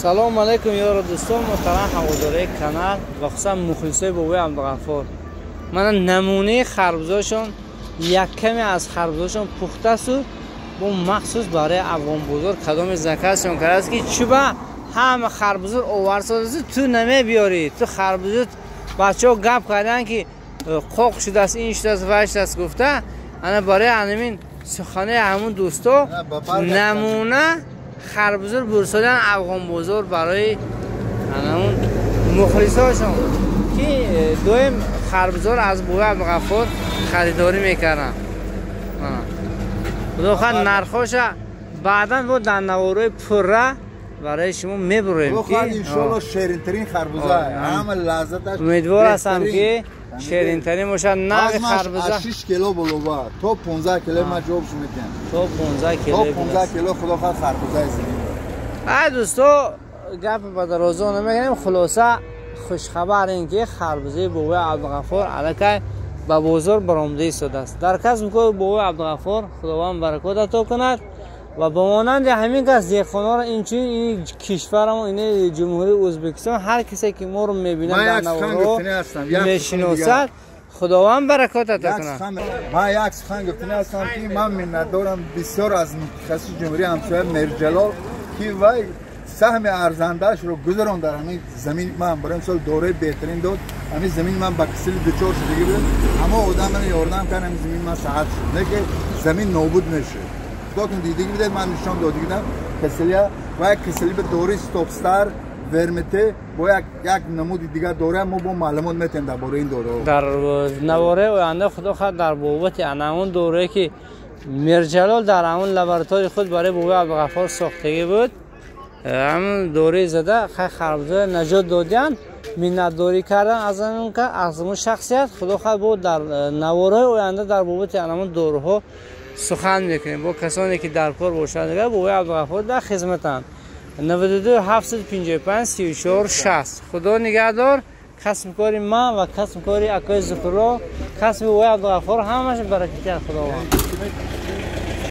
Салом алейкум, ёру дӯстон, муҳтарам ҳаводораи канал ва хусусан мухлисои бобои Абдуғаффор. Мана намунаи харбузошон, як каме аз харбузошон пухтасту бо махсус барои Афғонбозор кадоме заказшон кардааст, ки чӯба ҳама харбузор оварсодааст, ту намебиёрӣ, ту харбузот бачаҳо гап карданд, ки қоқ шудааст, ин шудааст, вай шудааст гуфта. Ана барои анамин суханаи ҳамун дӯсто намуна харбузор бурсодан Афғонбозор барои анамун мухлисошон, ки доим харбузор аз бобои Абдуғаффор харидорӣ мекарданд. Худо хоҳад, нархоша баъдан бо дар наворои пурра барои шумо мебуроем. Ки иншоалло шеринтарин харбуза, ҳама лаззаташ. Умедвор ҳастам, ки шеринтарин бошад нави харбуза. 6 кило болова то 15 кило ман ҷавобш метиҳам. То 15 кило. То 15 кило, худо хоҳад, харбузаи зинда. Ай дӯсто, гап ба дарозо намегирем. Хулоса, хушхабар ин ки харбузаи бобои Абдуғаффор аллакай ба бозор баромада истодааст. Дар касбу кори бобои Абдуғаффор Худованд баракот ато кунад ва ба монанди ҳамин кас деҳқонҳоро инчунин ин кишварамо, ин Ҷумҳурии Ӯзбекистон, ҳар касе ки моро мебинад, дар наворҳо мешиносад, Худованд баракот ато кунад. Ман як сухан гуфтанӣ ҳастам, ки ман миннатдорам бисёр аз мутахассиси ҷумҳурии ҳамсоя Мирҷалол, ки вай саҳми арзандаашро гузарон дар ҳамин замин. Ман барои мисол дораи беҳтарин дод. Ҳамин замин ман ба кисили дучор шудагӣ будам, ҳама одам мана ёрдам кард, ҳамин замин ман саҳат шуд, не ки замин нобуд мешуд. Худотон дидагӣ будед, ман нишон додагидам касалия ва як касали ба дораи Стопстар, Вермите бо як намуди дигар дора. Мо бо маълумот метиҳем дар бораи ин дораҳо. Дар навораи оянда, худо хоҳад, дар бобати ана дорое ки Мирҷалол дар ҳамон лаборатории худ барои бобои Абдуғаффор сохтагӣ буд, ҳамон дораи зада хай харбузаро наҷот додиянд, миннатдорӣ кардан аз он шахсият. Худо хоҳад, бо дар наворҳои оянда дар бобати анамон доруҳо сухан мекунем бо касоне ки дар кор бошанд. Бобои Абдуғаффор дар хизматанд. 92 755 34 60. Худо нигаҳдор. Касбу кори ман ва касбу кори акои Зукурро, касби бобои Абдуғаффор ҳамаш баракати аз Худованд.